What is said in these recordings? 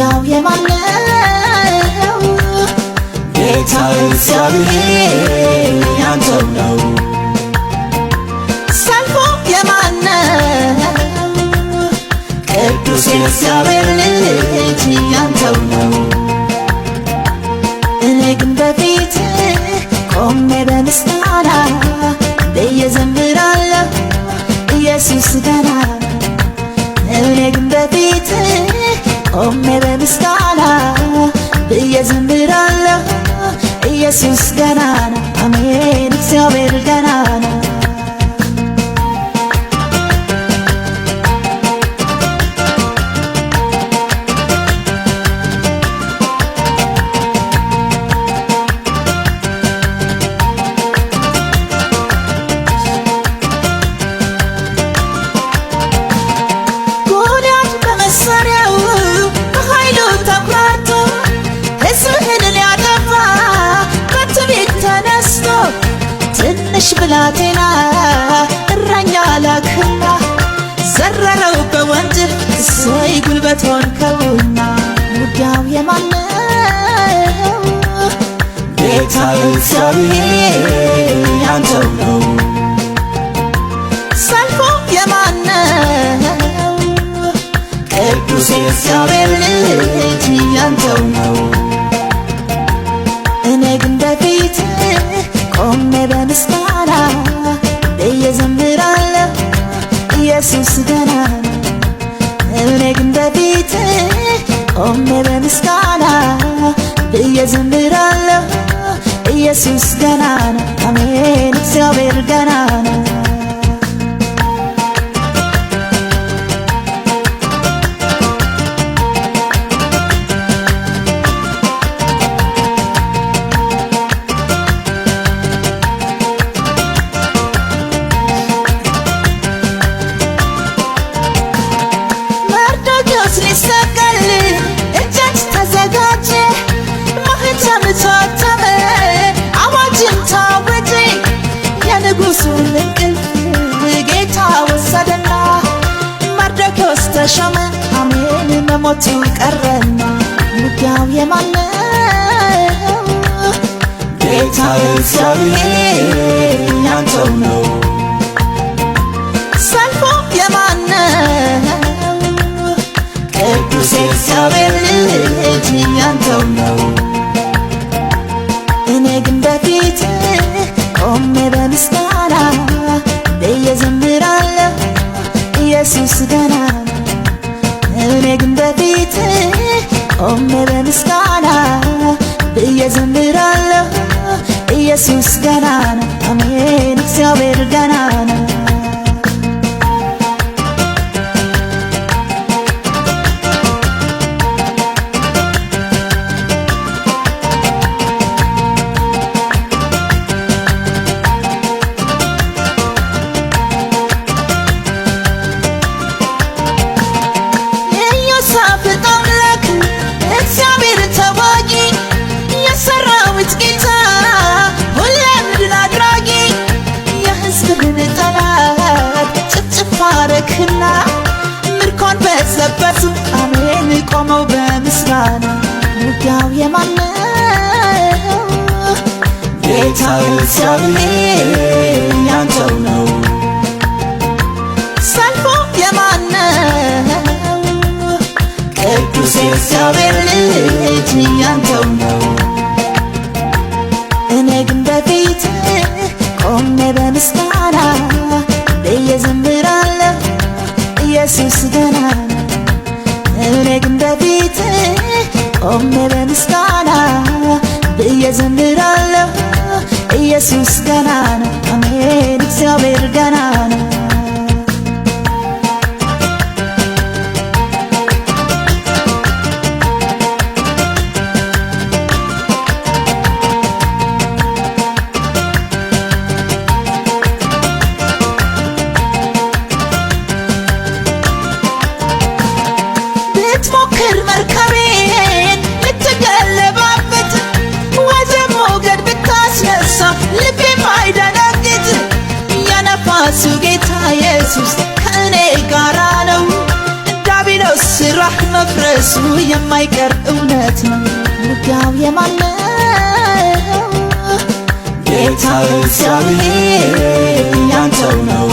ውጊያው የማነው? ጌታ እግዚአብሔር ያንተው ነው። ሰልፉ የማነው? ቅዱስ የእግዚአብሔር ልጅ ያንተው ነው። እኔ ግን በፊት ቆሜ በምስጋና ብዬ ዘምራለሁ ኢየሱስ ገና። እኔ ግን በፊት ቆሜ በምስጋና ብዬ ዘምራለሁ ኢየሱስ ገናና፣ አሜን እግዚአብሔር ገናና። ጎልያድ በመሳሪያው በኃይሉ ተኩራርቶ ሕዝብህን ሊያጠፋ በትዕቢት ተነስቶ፣ ትንሽ ብላቴና እረኛ ላክና ዘረረው በወንጭፍ፣ እሰይ ጉልበት ሆንከውና። ውጊያው የማነው? ጌታ እግዚአብሔር ያንተው ነው። ሰልፉ የማነው? ቅዱስ የእግዚአብሔር ልጅ ያንተው ነው። እኔ ግን በፊት ቆሜ በምስጋና ብዬ ዘምራለሁ ኢየሱስ ገና። እኔ ግን በፊት ቆሜ በምስጋና ብዬ ዘምራለሁ ኢየሱስ ገናና፣ አሜን እግዚአብሔር ገናና። መርዶክዮስ ሊሰቀል እጀት ተዘጋጀ፣ ማኅተም ታተመ፣ አዋጅም ታወጀ። የንጉሡን እንቅልፍ ጌታ ወሰደና መርዶክዮስ ተሾመ፣ አሜን መሞቱ ቀረና። ውጊያው የማነው? ጌታ እግዚአብሔር ያንተው ነው። ሰልፉ የማነው? ቅዱስ የእግዚአብሔር ልጅ ያንተው ነው። እኔ ግን በፊት ቆሜ በምስጋና ብዬ ዘምራለሁ ኢየሱስ ገና። እኔ ግን በፊት ቆሜ በምስጋና ብዬ ዘምራለሁ ኢየሱስ ገናና፣ አሜን እግዚአብሔር ገናና። የኢዮሳፍጥ አምላክ እግዚአብሔር ተዋጊ፣ የሰራዊት ጌታ ሁሌም ድል አድራጊ፣ የሕዝብህን ጠላት ጭፍጭፍ አረግህና ምርኮን በዘበዙ፣ አሜን ቆመው በምስጋና። ውጊያው የማነው? ጌታ እግዚአብሔር ያንተው ነው። ሰልፉ የማነው? ቅዱስ የእግዚአብሔር ልጅ ያንተው ነው። እኔ ግን በፊት ቆሜ በምስጋና ብዬ ዘምራለሁ ኢየሱስ ገናና። እኔ ግን በፊት ቆሜ በምስጋና ብዬ ዘምራለሁ ኢየሱስ ገናና፣ አሜን እግዚአብሔር ገናና። ብትሞክር መርከቤን ልትገለባበት፣ ወደ ሞገድ ብታስነሳ ልቤም አይደነግጥ። የነፋሱ ጌታ ኢየሱስ ከእኔ ጋራ ነው። ዳቢሎስ ስራህ መፍረስ መፍረሱ የማይቀር እውነት ነው። ውጊያው የማን ነው? ጌታ እግዚአብሔር ያንተው ነው።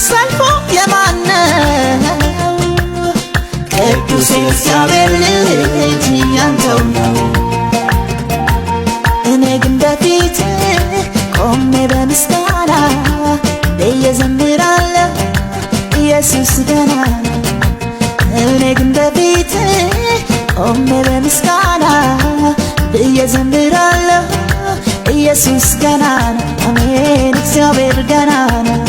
ሰልፉ የማን ነው? ቅዱስ የእግዚአብሔር ልጅ ያንተው ነው። እኔ ግን በፊትህ ቆሜ በምስጋና እየዘምራለሁ፣ ኢየሱስ ገና ነው። እኔ ግን በፊትህ ቆሜ በምስጋና እየዘምራለሁ፣ ኢየሱስ ገና ነው። አሜን፣ እግዚአብሔር ገና ነው።